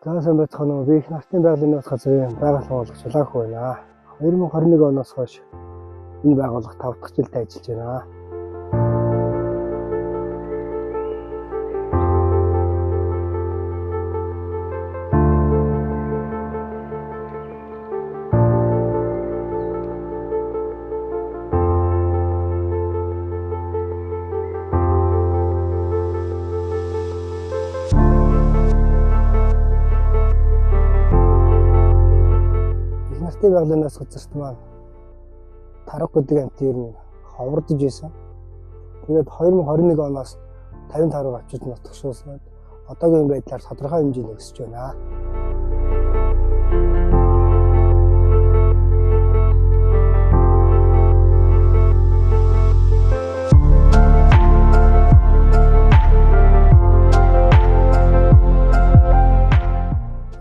За, сайн байцгаана уу. Би Их нартын байгалийн нөөц газрын байгаль хамгаалагч Улаанхүү байна. 2021 оноос хойш энэ байгууллага 5 дахь жилдээ ажиллаж байна. Их нартын байгалийн нөөц газарт маань тарга гэдэг амьтан ер нь ховордож байсан. Тэгээд 2021 оноос 50 тарга авчиж нутагшуулсан. Одоогийн байдлаар тодорхой хэмжээнд өсөж байна.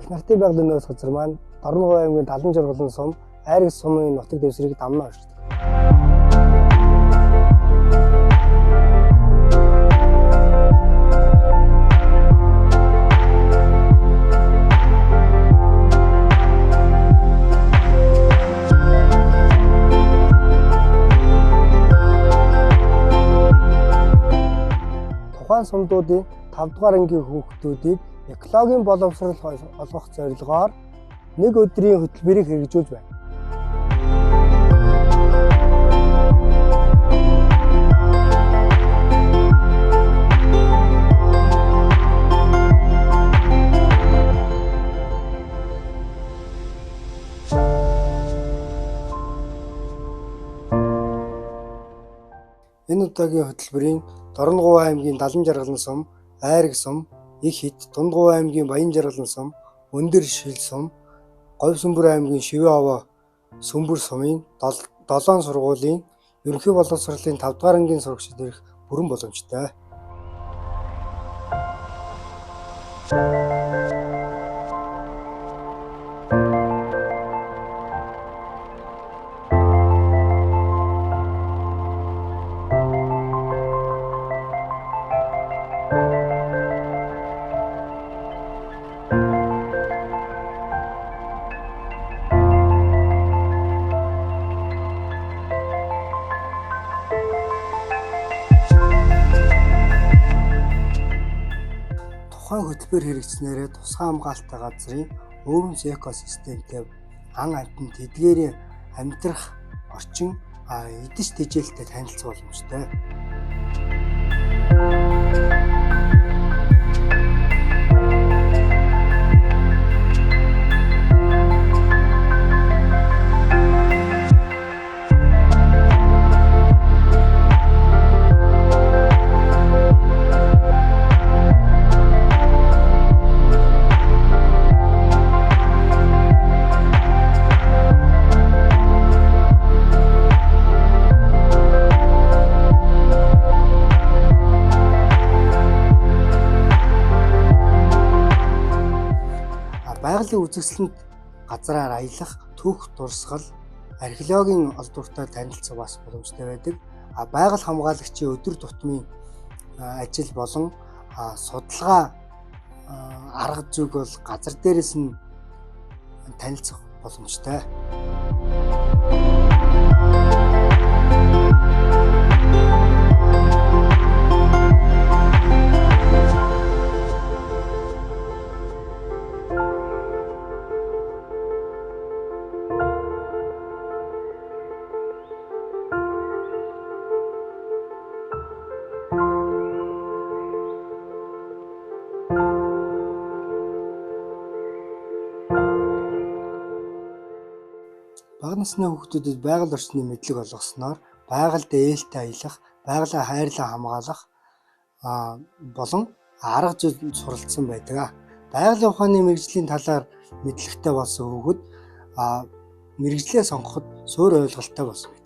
Их нартын байгалийн нөөц газар маань Дорногов аймгийн Далан жаргалан сум, Айраг сумын нутаг дэвсгэрийг дамнаа оршдог. Тухайн сумдуудын 5 дугаар ангийн хүүхдүүдийг экологийн боловсрол олгох зорилгоор нэг өдрийн хөтөлбөрийг хэрэгжүүлж байна. Энэ удаагийн хөтөлбөрийн Дорногов аймгийн Далан жаргалан сум, Айраг сум, Их хит, Дундгуй аймгийн Баянжаргалан сум, Өндөр шил сум, Говьсүмбэр аймгийн Шивээ овоо Сүмбэр сумын 7 сургуулийн ерөнхий боловсролын 5 дугаар ангийн сурагчид ирэх бүрэн боломжтой. Тухайн хөтөлбөр хэрэгжсэнээрээ тусгай хамгаалалттай газрын өвөрмөц экосистемтэй ан амьтан тэдгээрийн амьдрах орчин эдис тэжээлтэй танилцах боломжтой. Байгалийн үзэсгэлэнт газраар аялах, түүх дурсгал, археологийн олдвортой танилцах бас боломжтой байдаг. Байгаль хамгаалагчийн өдөр тутмын ажил болон судалгаа арга зүйг бол газар дээрээс нь танилцах боломжтой. Бага насны хүүхдүүдэд байгаль орчны мэдлэг олгосноор байгальд ээлтэй аялах, байгалаа хайрлан хамгаалах болон арга зүй суралцсан байдаг. Байгалийн ухааны мэргэжлийн талаар мэдлэгтэй болсон хүүхэд мэргэжлээ сонгоход суурь ойлголттой болсон байдаг.